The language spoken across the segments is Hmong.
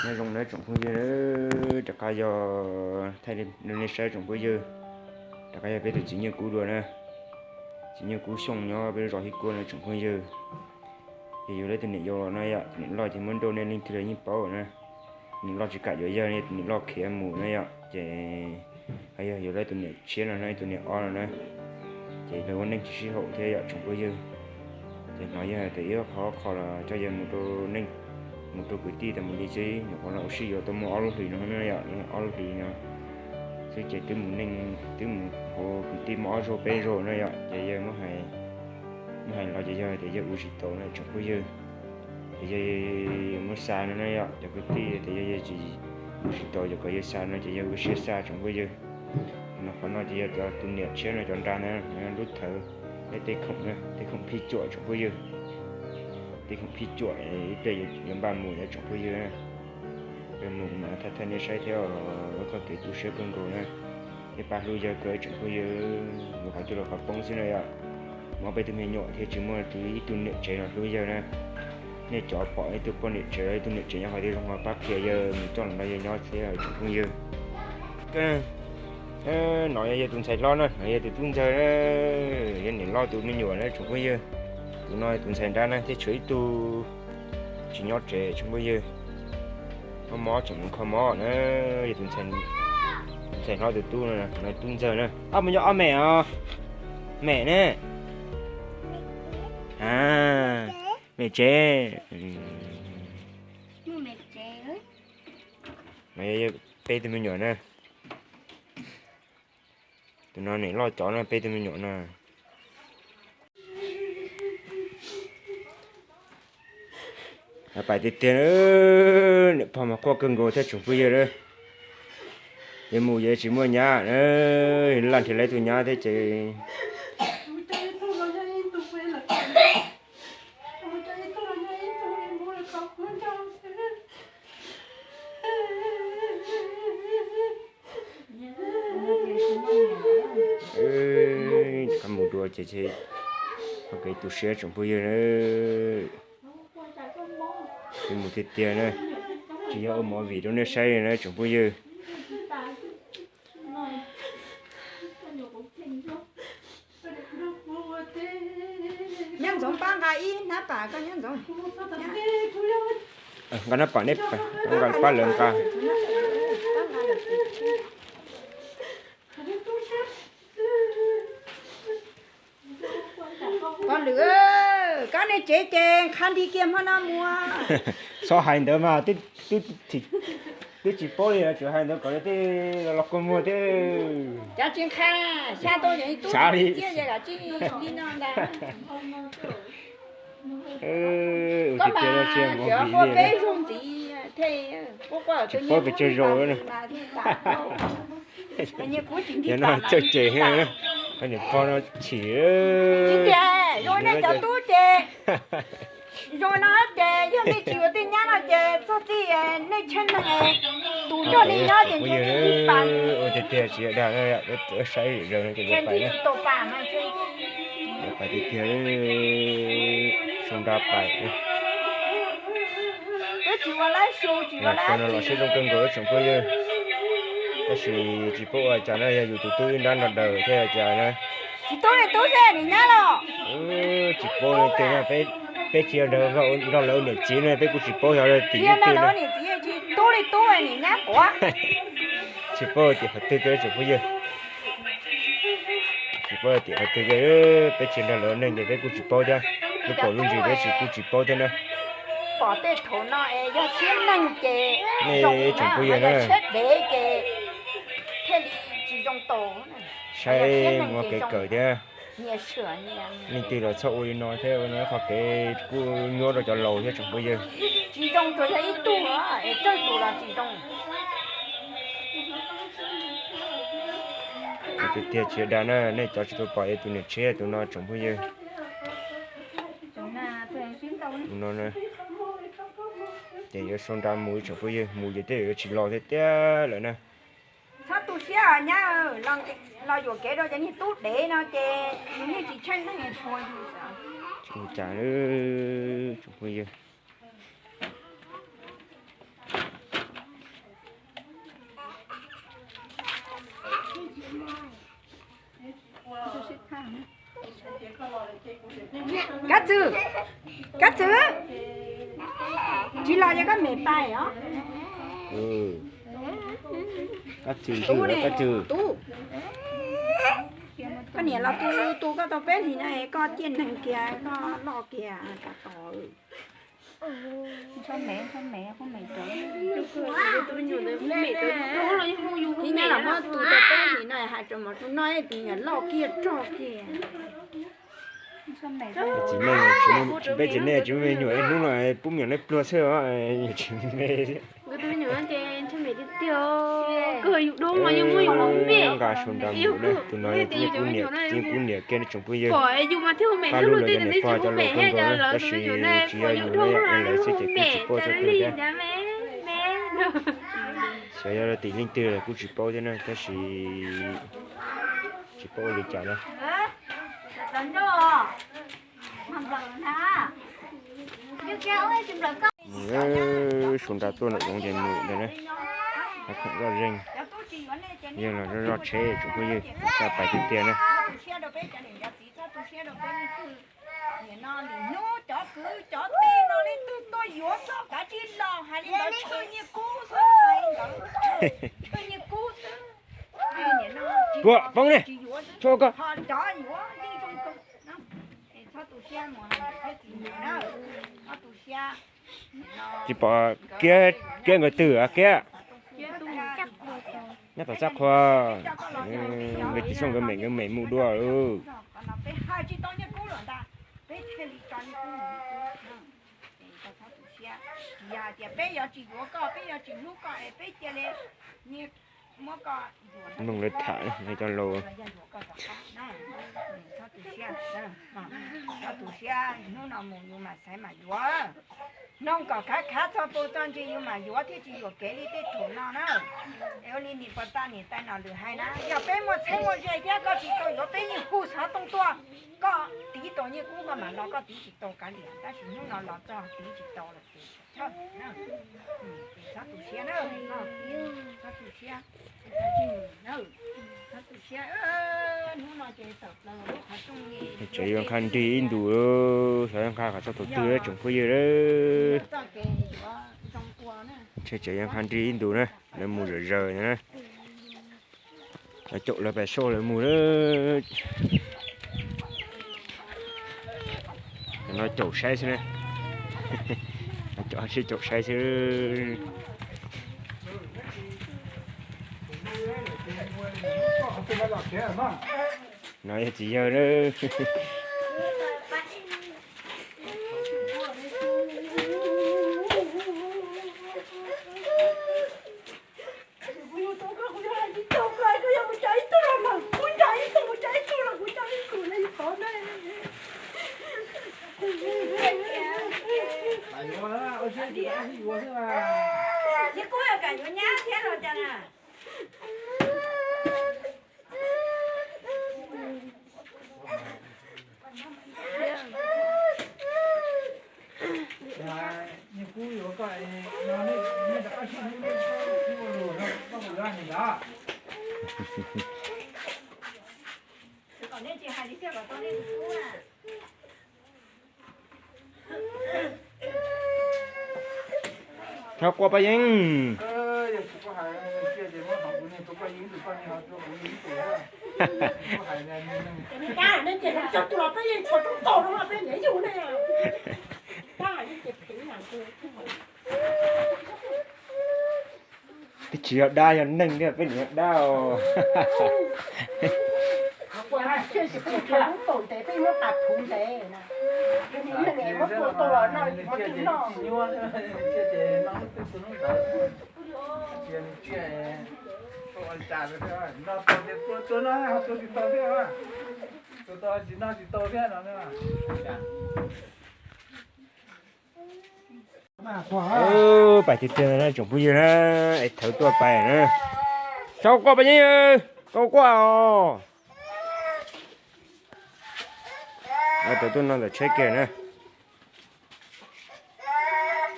Nyob zoo nawb tsoom phooj ywg, rov qab yog thaij nej saib tsoom phooj ywg, rov qab yog peb tus txiv Nyiaj Kub dua na. Txiv Nyiaj Kub Xyooj nyob peb lub zos Hib Kuab na tsoom phooj ywg. Ces yog lawv tus niam yau los no yom, tus niam loj ces muab nrauj nej leej twg los yeej paub na. Tus niam loj tsis kam yuav yawg, tus niam loj khiav mus na yom, ces yog yog lawv tus niam tshiab no no, tus niam ob no na. Ces lawv ua neej tsis sib haum thiab yom tsoom phooj ywg. Ces hnov yawg tias ib qho ob qho los coj yawg mus rau neej, mus rau kwv tij tas mus li xwb, nyuam qhuav los ua si yuav tau muaj ob lub hlis no yom, ob lub hlis no xwb ces twb mus neej, twb mus hu kwv tij muaj ob zaug peb zaug na yom, ces yawg muab hais los ces yawg tias yawg ua tsis tau no tsoom phooj ywg. Ces yawg muab xa no na yom, cov kwv tij tias yawg tsis ua tsis tau, yog kom yawg xa no ces yawg ua siab xa tsoom phooj ywg. No qhov no ces yog cov tus niam tshiab no cov nra na, lub thawv, tej khoom, tej khoom phij cuam tsoom phooj ywg. Tej khoom phij cuam ib pliag yuav npaj mus tsoom phooj ywg. Mus mas thaij thaij nej saib thiab, lub txoj kev tu siab kawg nkaus na. Tej pab hlub yawg kawg tsoom phooj ywg, mus qhov twg los qhov poob xwb na yom. Muaj peb tug me nyuam thiab tsis muaj ib tug niam tsev los hlub yawg na. Nej cov pom ib tug poj niam tsev, ib tug niam tsev nyob qhov twg zoo los pab qhia yawg mus coj los nrog yawg nyob thiab tsoom phooj ywg. No yog yawg tus ntxhais hlob na, no yog tus tub ntxawg na, yog niam loj tus me nyuam na tsoom phooj ywg. Tus no tus ntxhais nrab na thiab tshuav ib tug tsis nyob tsev tsoom phooj ywg. Mob mob tseem mus kho mob na, yog tus ntxhais hlob tus tub no, tub ntxawg na. Ob mus nyob ob mem os, mem ne. A, mem tsev. Peb tug me nyuam na. Tus no niam loj cov no peb tug me nyuam no. Pais tiag tiag, niam pog mas quaj kawg nkaus thiab tsoom phooj ywg. Yog mus yog tsis muaj nyab, laj nrhiav lawv tus nyab thiab ces mus dua ces, ces ho kev tu siab tsoom phooj ywg na. Mus tiag tiag na, tsis yog ua movie rau nej saib li na tsoom phooj ywg. Nyob ntxoov pab nqa ib hnab pam koj nyob ntxoov. Nqa hnab pam neb, nqa pab lawv nqa. Pog Lwm, koj niag tsev ces qha nti kiag hmo no mus. Txhob hais ntawd mas, twb tsis paub li, tsuas hais ntawd kom tej los kua muag thiab. Cov tsis nqa, xya tau yog ib tub xav li. Tib li no ntag. Koj mas tsis muaj peb zaug ntxiv, tsis paub pes tsawg zaus. Yog no txawj cem, koj niam pog no chim. Tsis tias zoo nej cov tub ces, zoo no ces yog nej tsis yuav tej nyab no ces txog txij nej tsheej neeg, tus nrog nej nyob ces ntshe nej tsis pam. Ua tiag tiag tsis yog dag, peb saib zaws no ces pais na. Pais tiag tiag, sau nra pais. Peb tsis ua lab su, tsis ua lab su no los siab zoo kawg nkaus tsoom phooj ywg. Tab sis tsis paub ua cas na, yog yus tus tub ib nrab nrog daws thiab cas na. Tsis tub li tub xwb niam nyab los. Tsis paub li tiag, peb tsis yog nrog lawv ua niam txiv no peb kuj tsis paub xyov tim ib tug. Tsis tub li tub niam nyab quav. Tsis paub tias qhov twg thiab tsoom phooj ywg. Tsis paub tias qhov twg, peb tsis nrog lawv ua neej ces peb kuj tsis paub thiab. Lub paus lub ntsis peb tsis kuj tsis paub thiab na. Pom tej thaum no es yog siab neeg ces, nej tsoom phooj ywg na, siab dev ces thiaj li tsis zoo tau. Saib muaj kev kawm thiab. Leej twg los txhob ua li no thiab, ua no qhov kev kuj nyuaj rau cov laus thiab tsoom phooj ywg. Tsis zoo tsuas yog ib tug, es tsawg tus los tsis zoo. Tiag tiag tsis dag na, nej cov tsis tau pom tus niam tshiab tus no tsoom phooj ywg. Tus no na, ces yuav sau nra mus tsoom phooj ywg, mus ces tej yuav tsis los thiab tiag lawm na. Txhob tu siab nyab, los yuam kev rau cov niag tub dev no ces nws yeej tsis tsheej neeg tshua yus. Tsis ua cas, tsoom phooj ywg. Kab Txwm, Kab Txwm, tsis los yog koj mem pais os. Kab Txwm, Kab Txwm, koj niam los tu tu koj tau peb hlis no es koj ciaj neeg kiag koj loj kiag tas tos. Ib nyab los muab tu tau peb hlis no hais rau mos tus no tus niam loj kiag rog kiag. Txiv neej, peb txiv neej tsis muaj me nyuam, hnub no pub me nyuam neb pluag xwb os, tsis me. Nqa sau nra mus na, tus no yog kuv niam, kuv niam kiag tsoom phooj ywg. Pab lub los yog niam pog cov laus kawg nkaus na, tab sis tsis yog yus lawv xwb ces kuj tsis paub txog twg thiab. Xyov yog tim leej twg los kuj tsis paub thiab na, tab sis tsis paub ua li cas na. Sau nra tuaj nram zoov ces mus ntawd na, khoom zoj zeeg. Yog los zoj zoj tsheb tsoom phooj ywg, xa pais tiag tiag na. Tuaj poob ne, tso koj. Tsis pom Kiab, Kiab nkawd twg a Kiab? Nyob tom Txaj Qhua. Nkawd tsis xyuaj nkawd mem, nkawd mem mus dua. Mloog lawv tham, cov laus. Hnub no mus yus mam xaiv mam yuav. Noog kom khav khav txog pus txog ntsis yus mam yuav thiaj tsis yuam kev li tej thaum no na. Es ua li niam pog tag niam tais nom lwm hais na, yog peb muaj txheeb muaj ze thiab koj tsis tau yuav peb yeej hu xov tooj tuaj, koj tiv tau Nyiaj Kub koj mam los, koj tiv tsis tau kav liam, tab sis hnub no los txog tiv tsis tau lawm ces txhob tu siab na, txhob tu siab, txhob tu siab, hnub no ces tawm plaws lub qhov rooj li. Tseem yuav nqha nrig ib ntus, xyov yuav nqha qhov txog thaum twg tsoom phooj ywg. Tseem yuav nqha nrig ib ntus na, lawv mus zawm zaws na. Lawv caum lawv pais soj lawv mus na. No caum saib xwb na. Caum, sib caum saib xwb. No yog txiv yawg na. Txhob quaj Paj Yeeb. Twb tsis yog dab yog neeg thiab, peb niam yog dab os. Pais tiag tiag na tsoom phooj ywg na, es thawv tuaj pais na. Txhob quaj Paj Yeeb, txhob quaj os. Thawv tuaj no ntawm tsheb kiag na.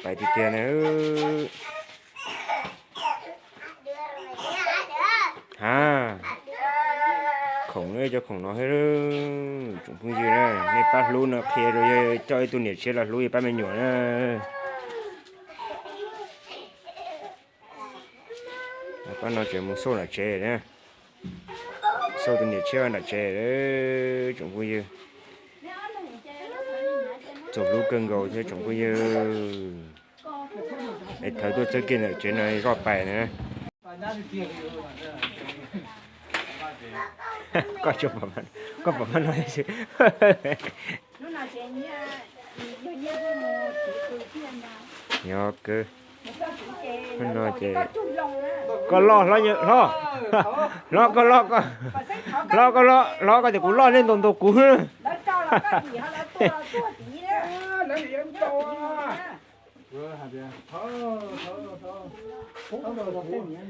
Pais tiag tiag na. Ha, khoom Cov khoom no, tsoom phooj ywg, nej pab hlub no qhia rau yawg coj ib tug niam tshiab los hlub yawg pab me nyuam na. Pab no tseem mus xauj nram tsev, xauj tus niam tshiab nram tsev, tsoom phooj ywg. Txaus hlub kawg nkaus thiab tsoom phooj ywg. Es thawv tuaj txog kiag ntawm tsev no zoj pais na. Koj, koj pom no, koj loj hlob, hlob, hlob koj loj, hlob koj loj, hlob koj tias kuv loj nej ntaus ntaus kuv.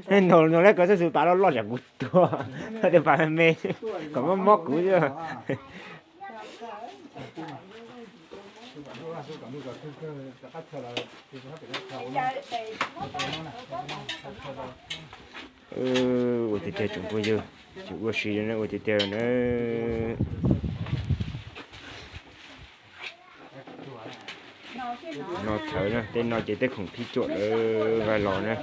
Nej ntaus ntaus lawm koj xub xwm pas loj loj tsam kuv tuag, tias pas me me, kom mob mob kuv xwb. Ua tiag tiag tsoom phooj ywg, tsis ua si, ua tiag tiag na. No thawv na, tej no ces tej khoom phij cuam lawv vaj los na.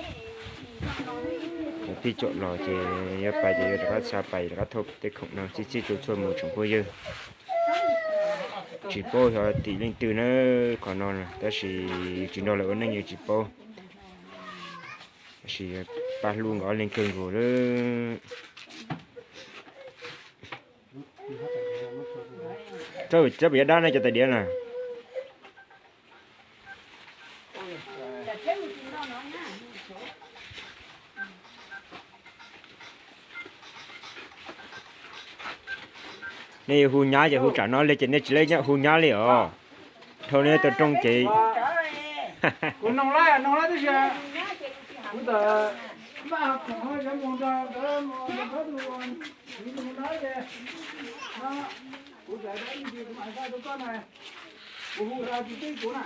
Phij cuam los ces yuav pais ces yuav rov qab xa pais rov qab thauj tej khoom no txhij txhij txhua txhua mus tsoom phooj ywg. Tsis paub xyov tim leej twg na, qhov no tab sis tsis nrog lawv ua neej yus tsis paub. Tab sis pab hlub nkawd ob leeg kawg nkaus lawm. Txawb puas yuav dab ne cov tais diav na? Nej yuav hu nyab ces hu tsam no li ces nej tsis hu nyab li os. Dhau nej tau rooj ces. Kuv noog lawm, noog lawm tab sis kuv tawm maj khoom yuav mus nrog nkawd mus nrog tus txiv mus no ces no kuv txawm ib ntsis kuv mam xa rau koj na. Kuv hu rau tus tij kuv na.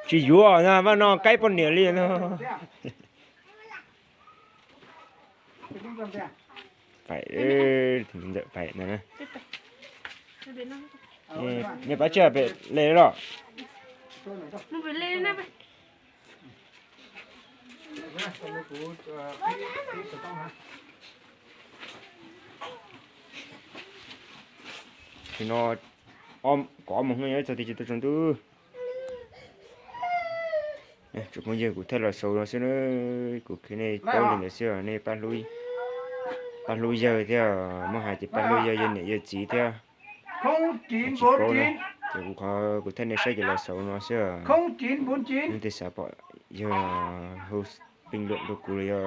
Tsis yuav na, mas no kaib poj niam li no. Pais, ntxawm pais no. Nej pab tsij pem le los. Tsis no, kom ob moos no txog twg tsis tau tsaus ntuj. Tsoom phooj ywg, kuv thaij los xaus no xwb na, kuv qhia nej paub li ntawd xwb, nej pab hlub yawg thiab, muab hais tias pab hlub yawg, yawg niam yawg txiv thiab. Tsis paub na, ces kuv qhov kuv thaij nej saib ces los xaus no xwb. Leej twg xav pom yawg hu pij luam rau kuv los yog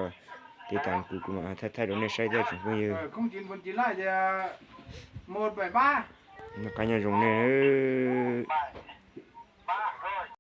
tiv tas kuv, kuv mam thaij thaij rau nej saib thiab tsoom phooj ywg. Noj qab nyob zoo nej.